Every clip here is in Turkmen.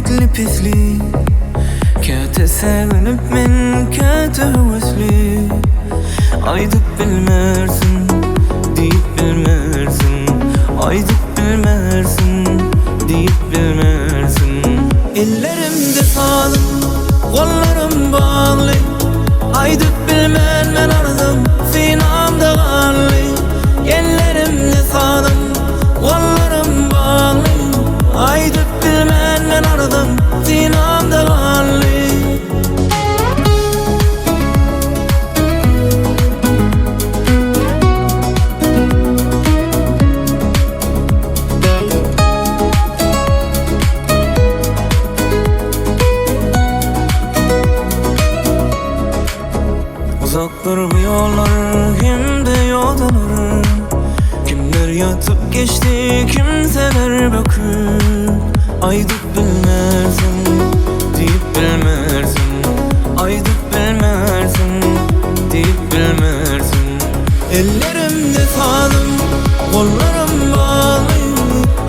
Belentli-pesli Käte säginip men, käte höwesli Aýdyp bilmersiň, diýip bilmersiň Aýdyp bilmersiň, diýip bilmersiň Ellerimde sazym, gollarym bagly Aýdyp bilmen men arzym, synamda ganly Ellerimde sazym, gollarym bagly Aýdyp bilmen men arzym, synamda ganly. Uzakdyr bu ýollar hem-de ýodalar Kimler ýatyp geçdi, kimseler böküp Aýdyp bilmersiň, diýip bilmersiň Aýdyp bilmersiň, diýip bilmersiň Ellerimde sazym, gollarym bagly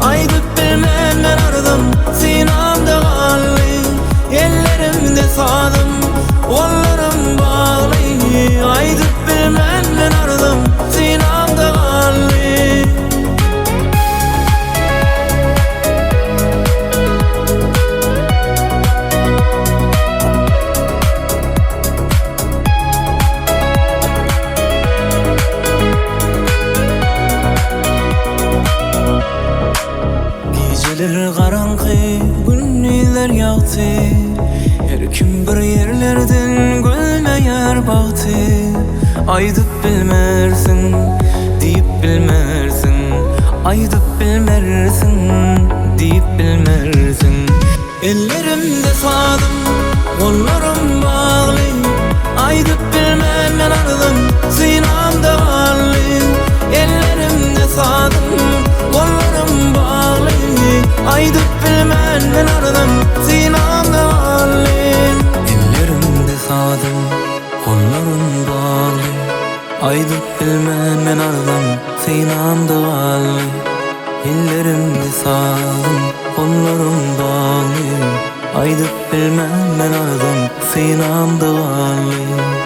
Aýdyp bilmen men arzym, synamda galdy Ellerimde sazym, gollarym bagly Aýdyp bilmen men arzym, synamda galdy. Gijeler garaňky, gündizler ýagty Her kim bir ýerlerden gözleýär bagty Aýdyp bilmersiň, diýip bilmersiň Aýdyp bilmersiň, diýip bilmersiň Ellerimde sazym, gollarym bagly Aýdyp bilmen men arzym, synamda ganly Ellerimde sazym, gollarym bagly Aýdyp bilmen men arzym, synamda ganly Ellerimde sazym, gollarym bagly Aýdyp bilmen men arzym, synamda ganly Ellerimde sazym, gollarym bagly Aýdyp bilmen men arzym, synamda ganly.